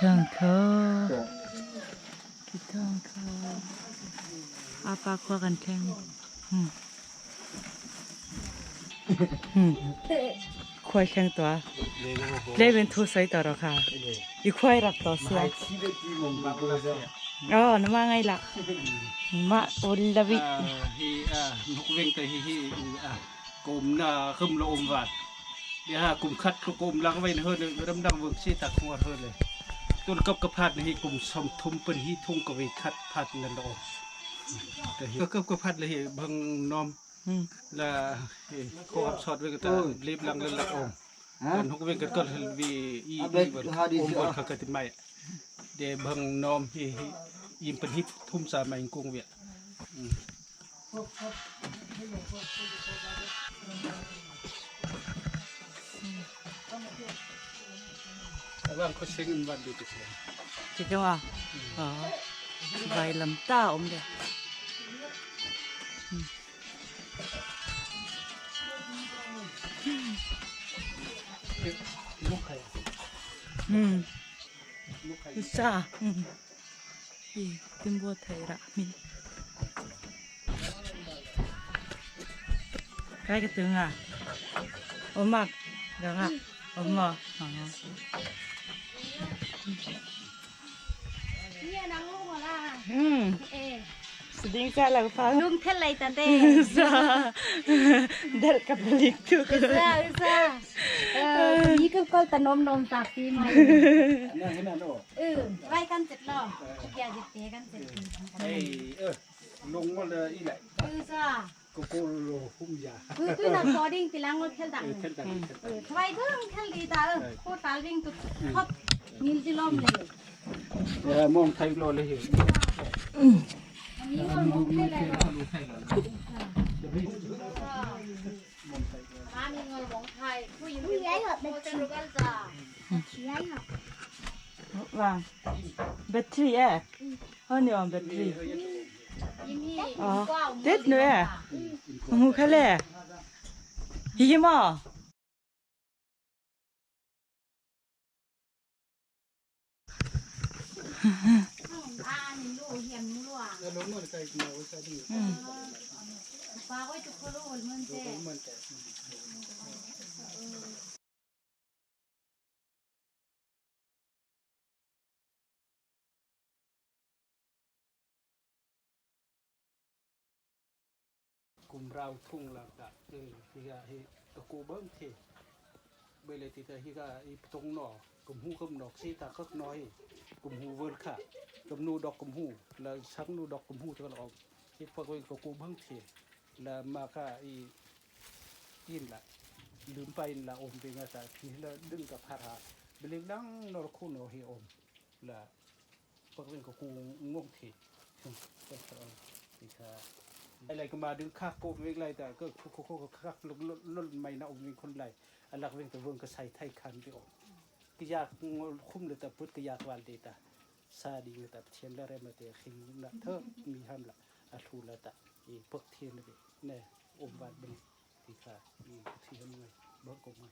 Kithang kha Kithang kha apa khua kan thleng khuai thleng tawh a tlem in thu sawi tawh rawh kha i khuai rak tawh sia aw na mah ngai lah mah ul la bik hi nuk veng te hi hi kom na khum lo om wat de ha kum khat ko kom lang vein hơn ram dang vung si ta khung hơn le tun kap ka phat hi kum som thum pen hi thung ka ve khat phat nan lo ka kap ka phat le hi bang nom la ko ap sot ve ka lep lang le lak om an huk ve ka kal vi i om bot kha ka ti mai de bang nom hi im pen hi thum sa mai kung ve. Chichunga vai lam ta awm le. Sa. Hi timbo thei rah mi. Cái cái tướng à? Ôm à? Được à? Ôm à? Seding sa lang pa. Lung thel lai ta te. Sa. Del ka balik tu. Sa sa. Ni ka kol ta nom nom ta pi mai. Ừ, vai kan chết lo. Kia dịch tế kan chết. Lung mà là y lại. Ừ sa. Cô cô lo hum ya. Ừ, tôi là có đinh thì lang ngồi theo đặng. Ừ, vai bưng theo đi ta. Cô ta đinh tụt hot. Nhìn thì lom này. Mong thay lo lấy hiểu. Vâng. Battery à? Hơn nhiều battery. Ờ, Tết nữa à? Ngu khá lẹ. Hi mà. Kum rau thung la ta hi ga hi ka ku bang the bele ti ta hi ga i tong no kum hu kum nok si ta khak noi kum hu vơn kha kum nu dok kum hu la sang nu dok kum hu ta la om hi pa ko ka ku bang the la ma ka i in laลืมไปละอมเป็นไงแต่ทีละดึงกับพาราเบลดังนรคุณโนฮีอมละปกเป็นกับกูงงทีอะไรก็มาดึงคักโกมวิ่งไรแต่ก็โคโคคักลุกลุกไม่นะอมวิ่งคนไรอันลักวิ่งแต่เวิงก็ใส่ไทยคันไปออกก็อยากคุ้มเลยแต่พุทธก็อยากวันเดตาซาดีแต่เทียนละเรมาเตขิงละเธอมีห้ามละอัลูละแต่อีพวกเทียนเลยเนี่ยอมวันเป็นที่ค่ะอีที่ทำไงบ้างก็ไม่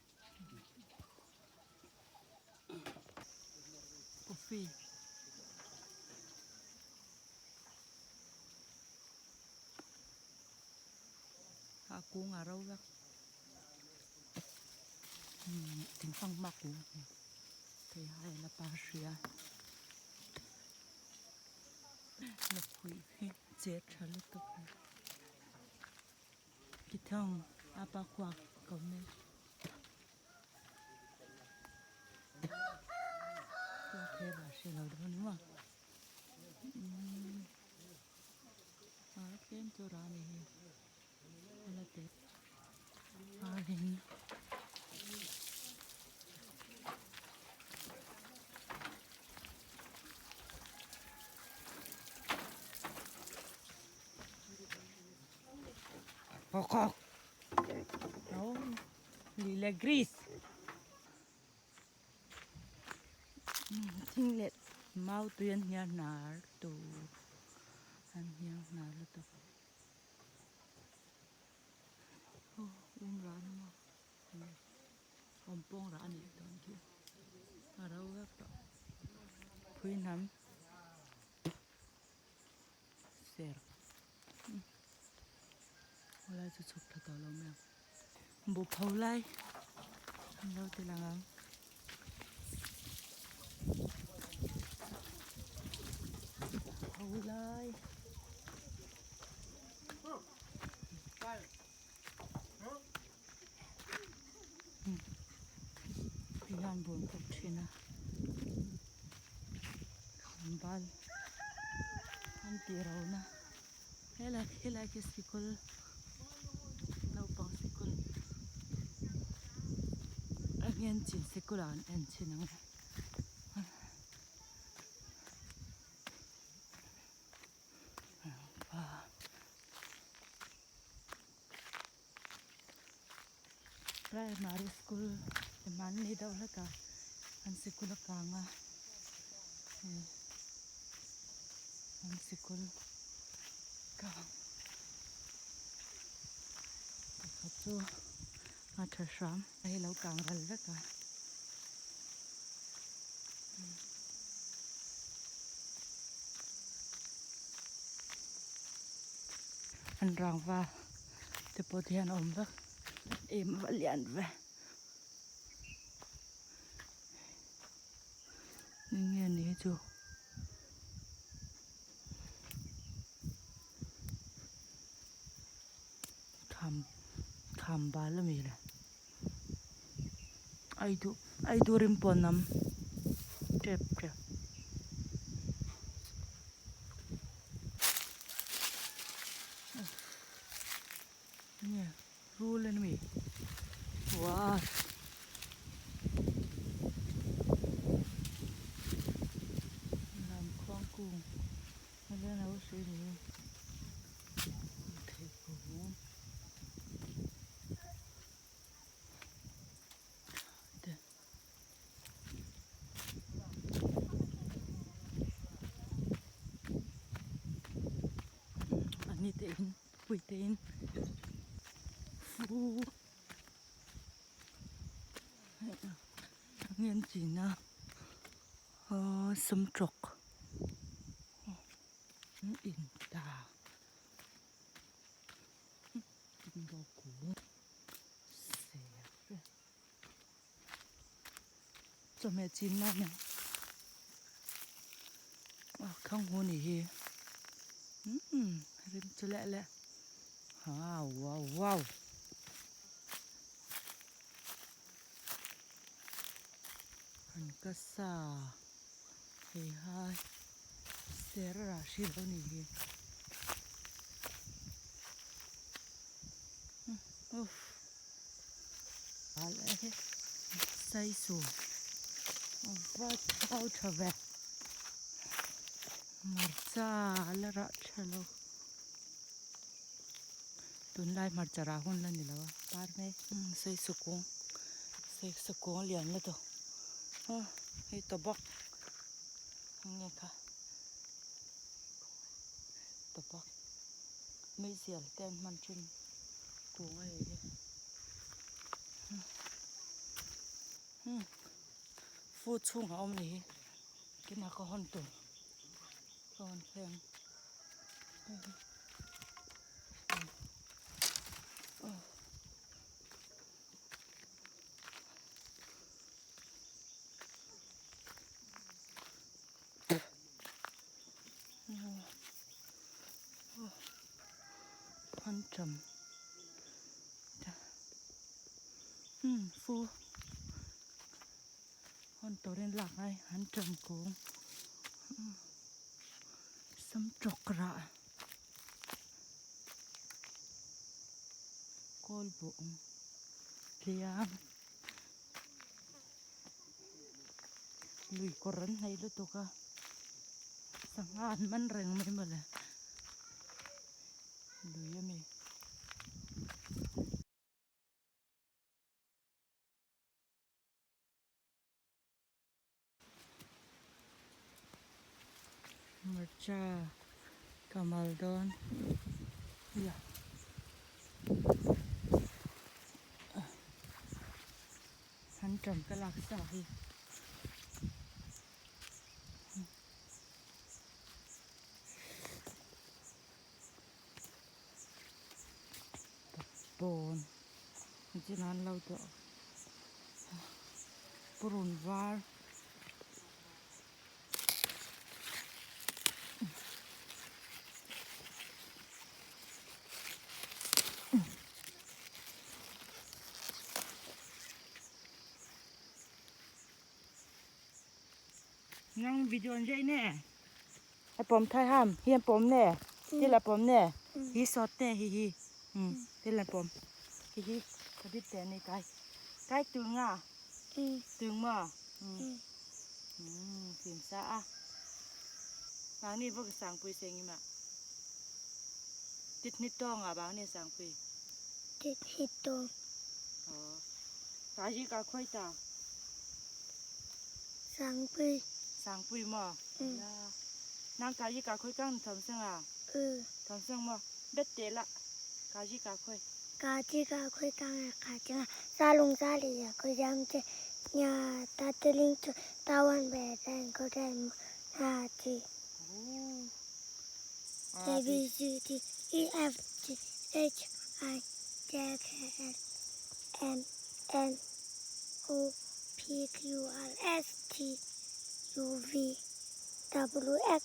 Coffee. A kung a ro vek. Thingfang mak kung thei hai la pa hria. La phui hi che tha lutuk a. Kithang a pa khuak ka awm e. Lila Gris. Thing leh mau tui an hnial hnar tur an hnial hnar lutuk. Aw um rah a ni maw awm pawng rah a nih dawn khi a ro vek tawh. Phui hnam ser helai chu chhuk thla tawh lo mai ang buh pho lai an lo ti lang ang. Pho lai. Hei hian bun kawp thin a khanbal an tih ro na helai helai khi sikul naupang sikul eng en chin sikul ah an en thin ang e. Primary school hmanni deuh hlek a an sikul a kang a hei an sikul kang pakhat chu a tha hram hei lo kang ral vek a. An rangva te pawh te hian a awm vek em a va lian ve eng nge ni hi chu kham kham bal a mi le ai duh ai duh rim pawh an awm tep tep. Nge rul a ni wow lam khuang kung a lian lo si ni theihpawh te. Ani te in pui te in fu ngen chin a aw sum tawk in ta chawhmeh chin na nia aw khang hu ni hi umm rim chu leh leh wow wow wow an ka sa hei hai ser a rah hri lo ni hi uff Saisu a va thau tha ve hmarcha a la rah tha lo tunlai hmarcha rah hun la ni lo a par mai saisu kung saisu kung a lian lutuk aw hei tawbawk eng nge kha tawbawk meizial te an hman thin. Kung a hei hi umm fu chhungah a awm ni hi kinah ka hawn tur ka hawn phei ang aw. An ṭam umm fu hawn turin lak ngai an ṭam kung sam tawk rah kawl buh tliang lui kawr an hnaih lutuk a sangha an man reng mai mawle lui a ni. Hmarcha kamal dawn la an ṭam ka lak sa hi. Pawn chin an lo tawh purun var. Nang video an dei nè. Ai pom thai ham, hian pom nè. Ti là pom nè. Hi sot nè hi hi. Ừ, ti là pom. Hi hi. Ka bit te ni kai. Kai tung à. Tung mà. Ừ. Ừ, phim sa a. Bang ni vô cái sang pui seng mà. Tít nít tong à bang ni sang pui. Tít hít tong. Ờ. Cái gì cả khơi ta. Sang pui. Sang pui mà. Ừ. Nang cái gì cả khơi căng thầm sang à. Ừ. Thầm sang mà. Biết tế lạ. Cái gì cả khơi. Cái gì cả khơi căng à cả chứ sa lùng sa lì à khơi giam chứ nhà ta tư linh chu ta wan bè đàn có đàn hà chi. A B C D E F G H I J K L M N O P Q R S T U V W X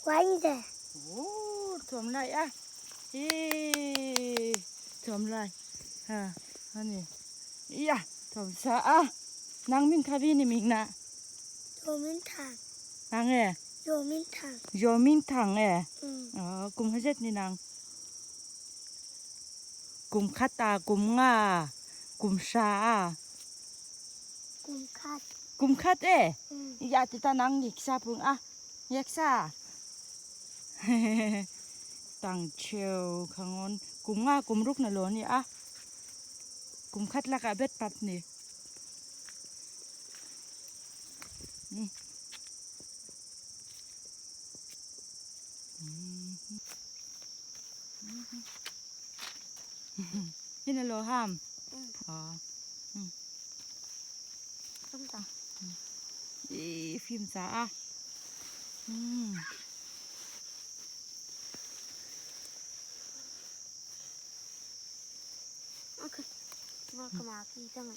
Y Z. Ồ, thầm lại á. Ê, thầm lại. Ha, anh Iya, thầm sa á. Nang minh kha vi ni mình nè. Yo Minh Thang. Nang e. Yo Minh Thang. Yo Minh Thang e. Ừ. Ờ, cùng hết ni nang. Cùng khát ta, cùng nga, cùng sa à. Cùng khát. Cùng khát e. Ừ. Iya, ti ta nang yik sa pung a. Yik sa. Tang chiều khang ngon cùng nga cùng ruk na lo ni a. Cùng khát là cả bết bắp nè.นี่นะโลห้ามอ๋อ Không tao. อีฟิล์มจ้าอ่ะอืม Ok. Mà cái mà kỳ thế này.